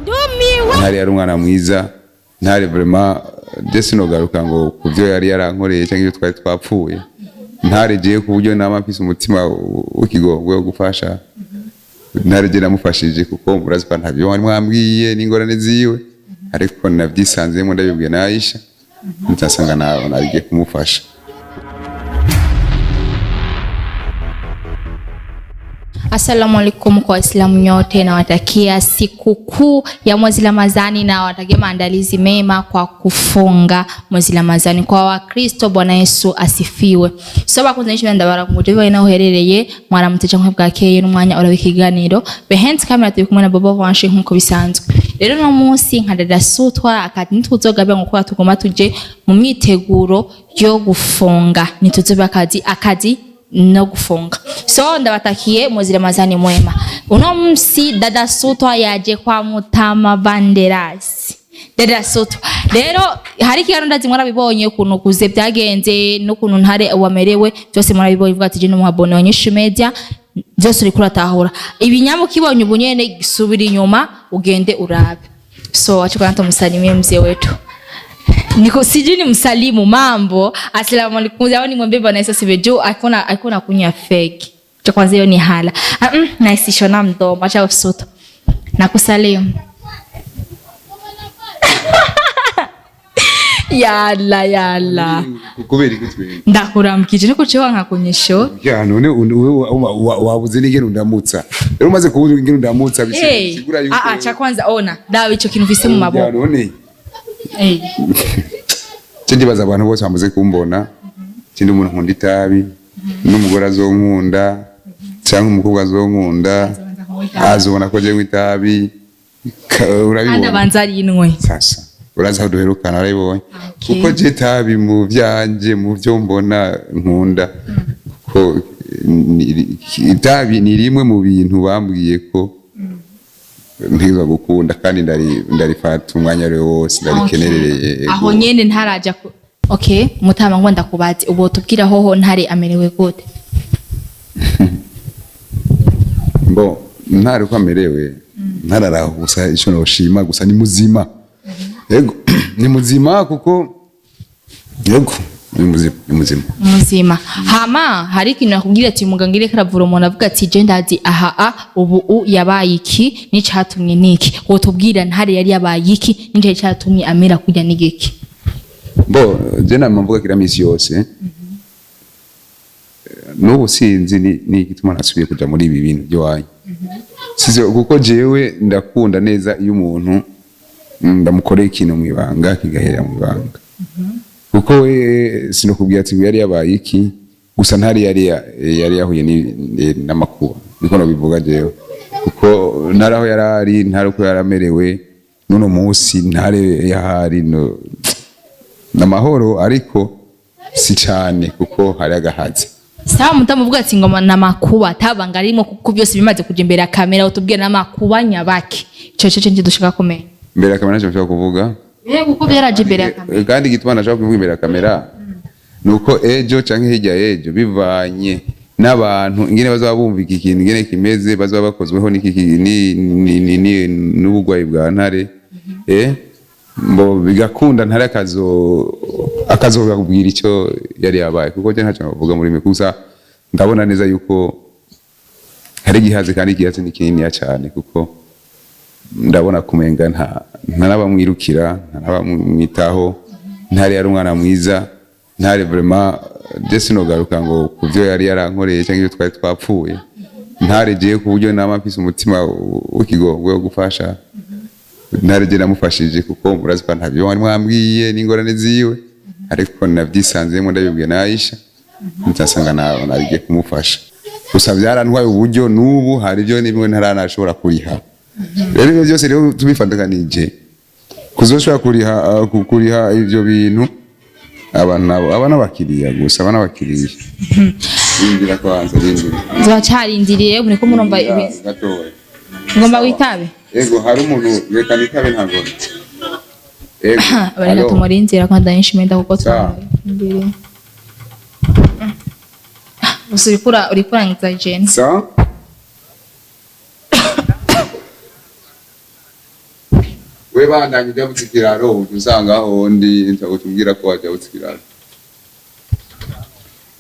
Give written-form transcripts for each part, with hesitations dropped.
Ndumiwe. Ntare yari umwana mwiza. Ntare vraiment je sinogaruka ngo ku byo yari yarankoreye cyangwa ibyo twari twapfuye. Ntare jewe ku buryo nama mfise umutima w'ikigongwe wo gufasha. Ntare je namufashije kuko murazi ko ntabyo mwari mwambwiye n'ingorane ziwe, ariko navyisanzemo ndabibwiye na Aisha, nzasanga nawe nagiye kumufasha. Assalamu alaikum kwa Waislamu nyote, nawatakia sikukuu ya mwezi Ramadhani na watakia maandalizi mema kwa kufunga mwezi Ramadhani. Kwa Wakristo, Bwana Yesu asifiwe. So bakunze nishimira ndabara kumutwe ina uherereye mwaramutse canke bwakeye n'umwanya urabe ikiganiro. Behind camera turi kumwe na Bobo Vanshi nkuko bisanzwe. Rero no munsi nka Dada Sutwa akati ntituzogabya ngo kuba tugoma tuje mu myiteguro yo gufunga, ntituzobe akazi no gufunga. So ndabatakiye mwezi Ramadhani mwema. Uno munsi Dada Sutwa yaje kwa Mutama Banderasi. Dada Sutwa rero hari ikiganiro ndazi mwarabibonye ukuntu kuze byagenze n'ukuntu Ntare wamerewe, byose mwarabibonye. Uvuga ati je n'umuhabone wa Nyishu Media, byose uriko uratahura ibinyamu kibonye ubu nyene, subira inyuma ugende urabe. So acha kwanza tumsalimie mzee wetu. Niko sijui ni msalimu mambo. Asalamu alaykum. Au nimwambie Bwana Yesu asifiwe. Juu akona kunywa fake. Cha kwanza hiyo ni hala. Na isishona mdomo acha usuto. Nakusalimu. Yalla yalla. Kubera iki twe Ndakuramkije niko cewa nkakunyesho. Ya none wabuze n'ingene undamutsa. Rero umaze kubuza ingene undamutsa bisigura yuko Ah ah, cha kwanza ona. Dawe ico kintu ufise mu Ya maboko. none Eh. cyo ndibaza abantu bose bamaze kumbona kindi umuntu nkunda itabi n'umugore azonkunda cyangwa umukobwa azonkunda azobona ko jewe itabi Kandi urabibona abanza ari inwe. Sasa uraza aho duherukana urabibonye. Okay. Kuko je itabi mu byanje mu byo mbona nkunda ko itabi ni rimwe mu bintu bambwiye ko ntegerezwa gukunda kandi ndarifata umwanya ari wo wose ndarikenerereye. Aho nyene ntaraja ku. Okay, Mutama ngo ndakubaze ubu tubwira hoho Ntare amerewe gute? Bo Ntare uko amerewe, ntararaho gusa icyo noshima gusa ni muzima. Yego ni muzima kuko yego ni muzima, ni muzima. Muzima. Hama hari ikintu nakubwira ati muganga ireka aravura umuntu avuga ati je ndazi aha a ubu u yabaye iki n'icatumye niki. Wotubwira Ntare yari yabaye iki n'icari catumye amera kurya n'igiki? Bo je nama mvuga kira misi yose n'ubu sinzi ni igituma nasubiye kuja muri ibi bintu by'iwanyu. Sizo kuko jewe ndakunda neza iyo umuntu ndamukoreye ikintu mu ibanga kigahera mu ibanga. Kuko we sinokubwira ati ngo yari yabaye iki gusa Ntare yari yahuye n'amakuba niko nobivuga jewe kuko Ntare aho yari ari, Ntare uko yari amerewe n'uno munsi Ntare yahari no n'amahoro ariko si cyane kuko hari agahaze. Sawa Mutama uvuga ati ngoma n'amakuba tabanga arimo kuko byose bimaze kuja imbere ya kamera utubwira n'amakuba nyabaki. Ico cyo cyo dushaka kumenya. Imbere ya kamera ntacyo nshobora kuvuga. Yego kuko byaraje imbere ya kamera. Kandi igituma ntashobora kuvuga imbere ya kamera nuko ejo canke hirya y'ejo bivanye n'abantu ingene bazaba bumva iki kintu ingene kimeze bazaba bakozweho n'ubugwayi bwa Ntare mbo bigakunda Ntare akazobabwira icyo yari yabaye kuko je ntacyo navuga muri mwe gusa ndabona neza yuko hari igihaze kandi igihaze ni kininiya cyane kuko ndabona kumenga nta n'abamwirukira nta n'abamwitaho. Ntare yari umwana mwiza. Ntare vraiment je sinogaruka ngo ku byo yari yarankoreye cyangwa ibyo twari twapfuye. Ntare jewe ku buryo nama mfise umutima w'ikigongwe wo gufasha. Ntare je namufashije kuko murazi ko ntabyo mwari mwambwiye n'ingorane ziwe, ariko navyisanzemo ndabibwiye na Aisha nzasanga nawe nagiye kumufasha. Gusa byarantwaye uburyo n'ubu hari ibyo nimwe ntaranashobora kuriha. Rero ibyo byose rero tubifatakanije kuzoshobora kuriha ibyo bintu aba nabo aba n'abakiriya gusa aba n'abakiriya. Rindira kwanza rindira. Turacarindiriye muriko murumva ibi. Gatoya. Ngomba witabe. Ego hari umuntu reka nitabe ntabwo. Ego. Bareka Alo. tumurindira kwa ndayishimiye kuko Sawa. twamurindiriye. Gusa uriko urangiza jene. Sawa? We bandanye ujabutse ikiraro, uca usanga aho ndi, nca utubwira ko wajabutse ikiraro.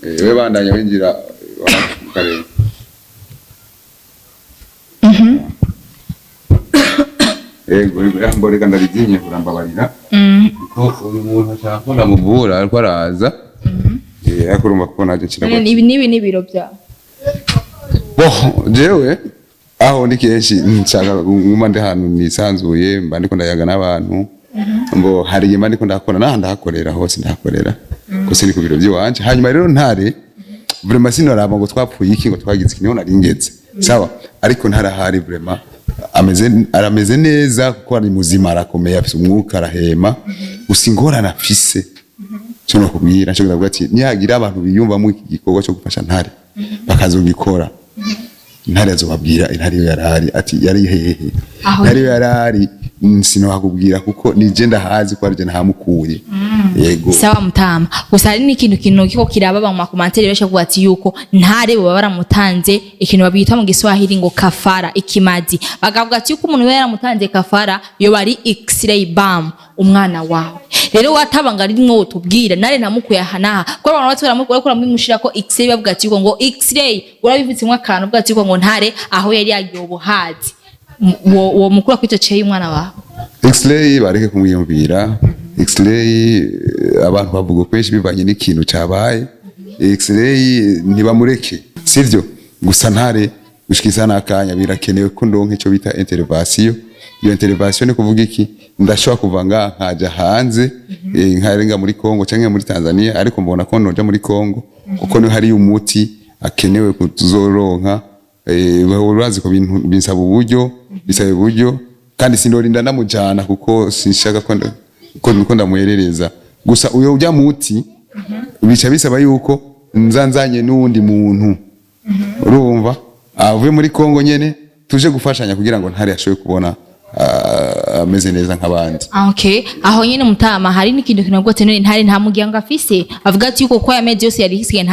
We bandanye winjira mu karere. Ego, ego, reka ndabizinye, urambabarira, kuko uyu muntu ashaka ko ndamuvura ariko araza. Ariko urumva ko naje nshira. Ibi n'ibi n'ibiro byawe. Bo jewe aho ndi kenshi nshaka nguma ndi ahantu nisanzuye, mba ndiko ndayaga n'abantu. Mbo hari igihe mba ndiko ndakora naha, ndahakorera hose, ndahakorera gusa ni ku biro by'iwanje. Hanyuma rero Ntare vraiment sinoraba ngo twapfuye iki, ngo twagize iki, niho nari ngeze, sawa. Ariko ntarahari, vraiment ameze, arameze neza kuko ari muzima, arakomeye, afise umwuka, arahema. Gusa ingorane afise cyo nakubwira, cyo ndavuga ati nihagira abantu biyumvamo iki gikorwa cyo gufasha Ntare bakazogikora, Ntare azobabwira Intare iyo yarari, ati yari hehe. Aho. Ntare iyo yarari sinokubwira kuko nije ndahazi ko arije nahamukuye, yego. Sawa mutama, gusa hari n'ikintu kintu kiko kiraba mu ma commentaires benshi bavuga ati yuko Ntare boba baramutanze ikintu babita mu Giswahili ngo kafara, ikimazi. Bakavuga ati yuko umuntu we yaramutanze kafara yo bari x-ray bam umwana wawe. Rero watabanga rimwe wotubwira Ntare ntamukuye aha n'aha, kuko abantu batse baramukura bamushira ko x-ray, bavuga ati yuko ngo x-ray urabivutse akantu, bavuga ati yuko ngo Ntare aho yari yagiye ubuhazi wo mukura kuri ico ceye umwana wawe. X-ray bareke kumwiyumvira. X-ray abantu bavuga kenshi bivanye n'ikintu cyabaye. X-ray ntibamureke, sivyo? Gusa Ntare gushikisa n'akanya birakenewe ko ndonka ico bita intervention. Iyo intervention ni kuvuga iki? Ndashobora kuva ngaha nkaja hanze, nkarenga muri Congo canke muri Tanzania, ariko mbona ko noja muri Congo kuko niho hari umuti akenewe kuzoronka. Urazi ko bintu bisaba uburyo, bisaba uburyo, kandi sindorinda ndamujana kuko sinshaka ko ndamuherereza. Gusa uyo ujya muti bica bisaba yuko nza nzanye n'uwundi muntu, urumva, avuye muri Kongo nyene, tuje gufashanya kugira ngo Ntare ashobore kubona ameze neza nk'abandi. Ah, okay, aho nyene mutama hari n'ikintu kinavuga ati none Ntare nta muryango afise? Avuga ati yuko ko amezi yose yari hisigaye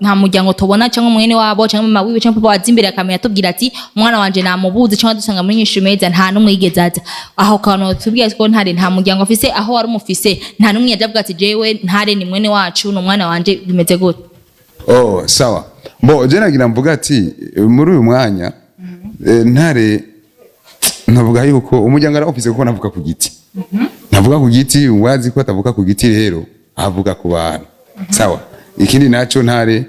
nta muryango tubona, cyangwa mwene wabo, cyangwa mama wiwe, cyangwa papa waza imbere akamenya atubwira ati umwana wanje namubuze, cyangwa dusanga muri nyishu meza, nta n'umwe yigeze aza aho kantu tubwiye ko Ntare nta muryango afise. Aho wari umufise nta n'umwe yaje avuga ati jewe Ntare ni mwene wacu, ni umwana wanje, bimeze gute? Oh, sawa. Bo je nagira mvuga ati muri uyu mwanya Ntare navuga yuko umuryango arawufise kuko navuka ku giti, navuga ku giti. Wazi ko atavuka ku giti, rero avuga ku bantu, sawa. Ikindi naco Ntare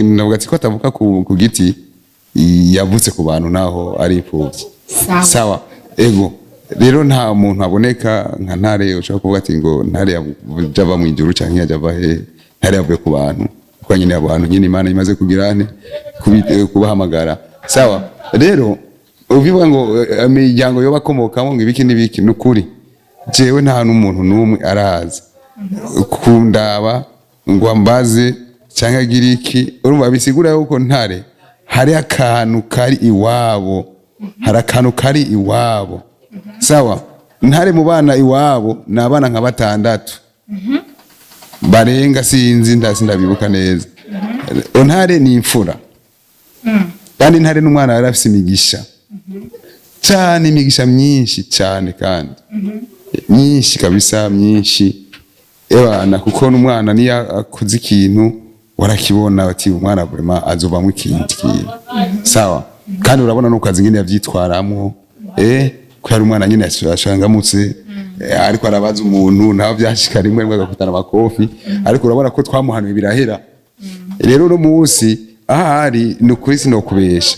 navuga ati ko atavuka ku giti, yavutse ku bantu naho ari imfuvyi. Sawa. Sawa, ego. Rero nta muntu aboneka nka Ntare ushobora kuvuga ati ngo Ntare yaja ava mu ijuru canke yaja ava he. Ntare yavuye ku bantu kuko nyine abantu nyine Imana imaze kugira nte kubahamagara, sawa. Rero ubivuga ngo imiryango yoba akomokamo ngo ibiki n'ibiki, ni ukuri jewe nta n'umuntu n'umwe araza kundaba ngo ambaze cyangwa agire iki. Urumva bisigura yuko Ntare hari akantu kari iwabo, hari akantu kari iwabo, sawa. Ntare mu bana iwabo ni abana nka batandatu barenga, sinzi, ndabibuka neza. Ntare ni imfura, kandi Ntare n'umwana yari afise imigisha cyane, imigisha myinshi cyane, kandi myinshi kabisa, myinshi ebana, kuko n'umwana niyo akoze ikintu warakibona bati umwana vraiment azovamwo ikindi kintu, sawa. Kandi urabona nuko azi ingene yavyitwaramwo, ko yari umwana nyine yashangamutse, ariko arabaza umuntu nawe byashika rimwe rimwe agakutana amakofi, ariko urabona ko twamuhanuye birahera. Rero uno munsi ahari ni ukuri sinokubesha,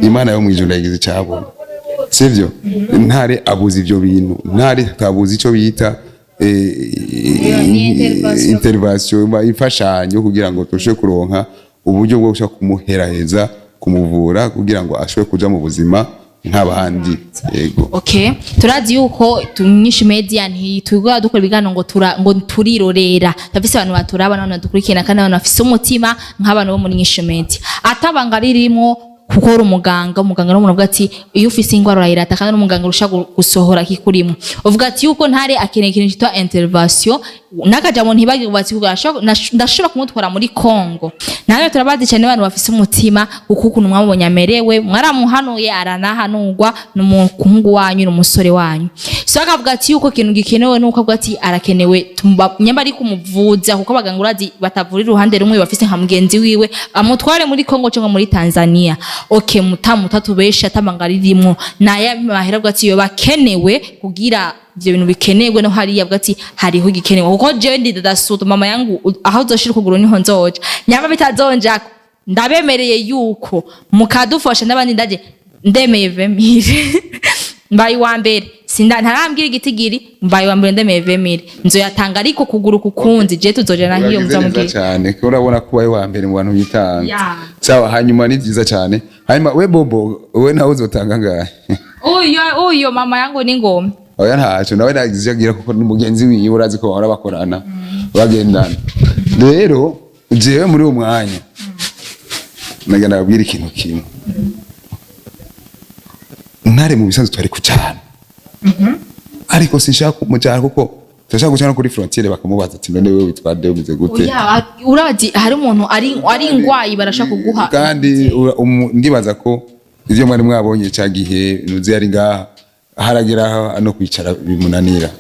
Imana yo mwijuru yagize icyabona, sivyo? Ntare abuze ivyo bintu, Ntare tabuze ico bita intervention, imfashanyo, kugira ngo turusheho kuronka uburyo bwo gushaka kumuheraheza kumuvura kugira ngo ashobore kuja mu buzima nk'abandi, yego. Okay, turazi yuko tunyishu media ntitwigwa dukora ibiganiro ngo turirorera. Tafise abantu baturaba n'abantu badukurikirana, kandi abantu bafise umutima nk'abantu bo muri Nyishu Media. Atabanga ririmo kuko uri umuganga, umuganga n'umuntu avuga ati iyo ufise ingwara urayirata, kandi n'umuganga urusha gusohora kikurimo. Uvuga ati yuko Ntare akeneye ikintu cyitwa intervention n'akajambo ntibagire bati ndashobora kumutwara muri Congo. Nawe turabazi cyane abantu bafise umutima, kuko ukuntu mwamubonye amerewe, mwaramuhanuye aranahanurwa, n'umuhungu wanyu n'umusore wanyu. So akavuga ati yuko ikintu gikenewe nuko avuga ati arakenewe, nyamba ari kumuvuza, kuko abaganga urazi batavura iruhande rumwe, bafise nka mugenzi wiwe amutware muri Congo cyangwa muri Tanzania. Okay, mutamu tatubesha atamanga ririmwo naya mahera, avuga ati yo bakenewe kugira ivyo bintu bikenewe no hariya, avuga ati hariho igikenewe, kuko jewe ndi dadasuto mama yangu, aho uzoshira ukuguru niho nzoja. Nyamba bitazonja, ndabemereye yuko mukadufasha n'abandi, ndaje ndemeye 20 mille, mbaye uwa mbere. Sinda ntarambwira igitigiri, mbaye uwa mbere, ndemeye 20 mille, nzoyatanga ariko kuguru kukunzi je tuzojana nk'iyo Uragize neza muzamubwira. cyane ko urabona ko ubaye wa mbere mu bantu bitanga. Ya. Sawa, hanyuma ni byiza cyane. Hanyuma we Bobo, we nawe uzotanga ngahe? Uyo uyo mama yangu ni ngome. Oya, ntacyo, nawe nagize icyo agira kuko ni mugenzi wiwe, urazi ko bahora bakorana, bagendana. Rero jewe muri uwo mwanya nagenda babwira ikintu kimwe. Ntare mu bisanzwe twari kucana, ariko sinshaka kumujyana kuko turashaka gucana kuri frontière, bakamubaza ati: "None wewe witwa nde? Umeze gute?" Oya, urazi hari umuntu ari ingwayi, barashaka kuguha. Kandi ndibaza ko ivyo mwari mwabonye ca gihe nuzi yari ngaha, haragera no kwicara bimunanira.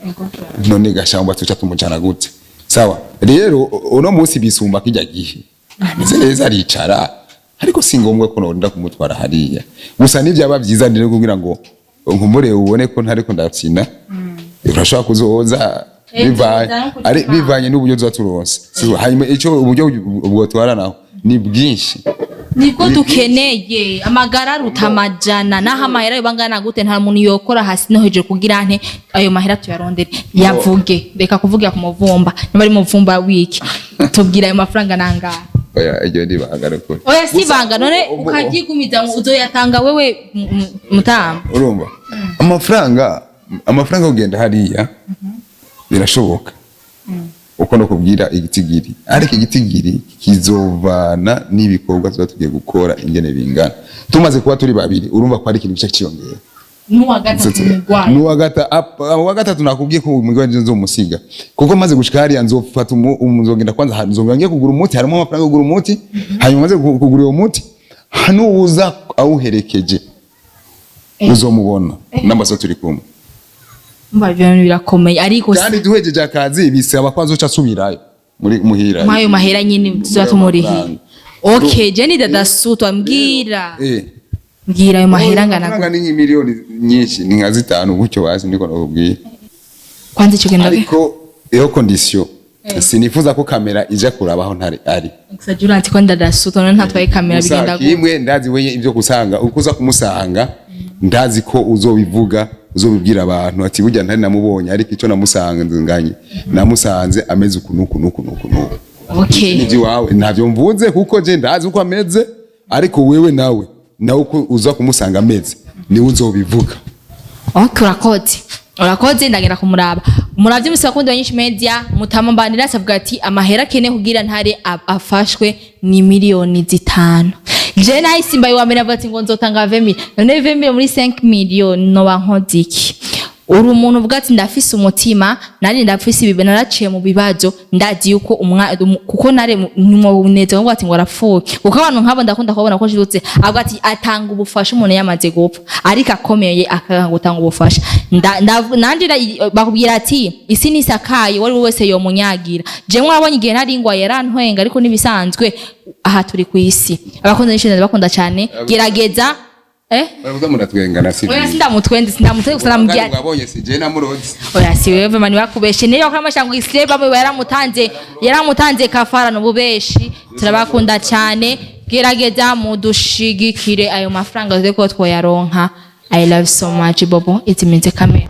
None gashamba tuca tumujana gute? Sawa, rero uno munsi bisumba kijya gihe ameze neza, aricara, ariko si ngombwa ko norinda kumutwara hariya. Gusa nivyaba vyiza ndire kugira ngo nkumbure ubone ko ntariko ndatsina, urashobora kuzoza bivanye tuzoza no ari kugira. bivanye n'uburyo tuba turonse. Hanyuma ico uburyo bwotwara naho ni bwinshi. Nibwo dukeneye amagara aruta amajana, naho amahera yoba angana gute, nta muntu yokora hasi no hejuru kugira nte ayo mahera tuyarondere. Yavuge, reka kuvugira ku muvumba, niba ari muvumba wiki, tubwira ayo mafaranga nangahe? Oya, iryo ni ibanga nukuri. Oya, si ibanga. None ukaryigumiza ngo uzoyatanga wewe, mutamba? Urumva amafaranga yo kugenda hariya birashoboka uko no kubwira igitigiri, ariko igitigiri kizovana n'ibikorwa tuba tugiye gukora ingene bingana. Tumaze kuba turi babiri, urumva ko hari ikintu gice ciyongera. N'uwa gatatu mugwayi. N'uwa gatatu nakubwiye ko umugwayi nzomusiga, kuko maze gushika hariya nzofata nzogenda kwanza nzongera ngiye kugura umuti, harimo amafaranga yo kugura umuti. Hanyuma maze kugura uwo muti, nuza awuherekeje uzomubona n'amaso turi kumwe. Umva, ibyo bintu birakomeye ariko. Kandi duhejeje akazi bisaba ko azoca asubirayo muri muhira. Mw'ayo mahera nyine tuzoba tumurihiye. Okay, je ni dada Suto, mbwira. Mbwira ayo mahera angana Amafaranga gute? ni nk'imiliyoni nyinshi, ni nka 5 gutyo basi, niko nakubwiye. Kwanza ico kintu Ariko iyo condition, sinifuza ko kamera ija kurabaho ntari ari. Gusa jya uranzi ko dada Suto, none ntatwaye kamera Gusa bigenda gute? kimwe ndazi, wenye ibyo gusanga uko uza kumusanga, ndazi ko uzobivuga, uzobibwira abantu ati: "Burya ntari namubonye, ariko icyo namusanze nganye namusanze ameze uku nuku nuku nuku nuku." Nibyo iwawe ntavyo mvuze, kuko je ndazi uko ameze, ariko wewe nawe uko uza kumusanga ameze niwe uzobivuga. Okay, urakoze, urakoze, ndagenda kumuraba. Muravye musi bakundi wa Nyinshi Media, mutamambanira avuga ati amahera akeneye kugira ntare afashwe ni miliyoni 5. Je nahise mbaye wa mbere, avuga ati ngo nzotanga 20 mille. None 20 mille muri 5 miliyoni noba nkoze iki? Uri umuntu uvuga ati ndafise umutima, nari ndafise ibi, naraciye mu bibazo, ndazi yuko kuko nare neza ngo ati ngo arapfuye, kuko abantu nk'abo ndakunda kubabona ko nshidutse, avuga ati atanga ubufasha umuntu yamaze gupfa, ariko akomeye akanga gutanga ubufasha. Nanje bakubwira ati isi nisakaye, uwo ari we wese yomunyagira. Je mwabonye igihe nari ngwaye yarantwenga, ariko nibisanzwe, aha turi ku isi. Abakunzi n'ishuri bakunda cyane, gerageza. Baravuga muratwengana, si? Oya, sindamutwende, sindamutwende, gusa namubwira. Wabonye si je namuroze. Oya, si wewe mani bakubeshe niyo bakora amashango isire bamwe yaramutanze kafara n'ububeshi. Turabakunda cyane, gerageza mudushigikire ayo mafaranga dore ko twoyaronka. I love so much. Bobo, iziminze kamera.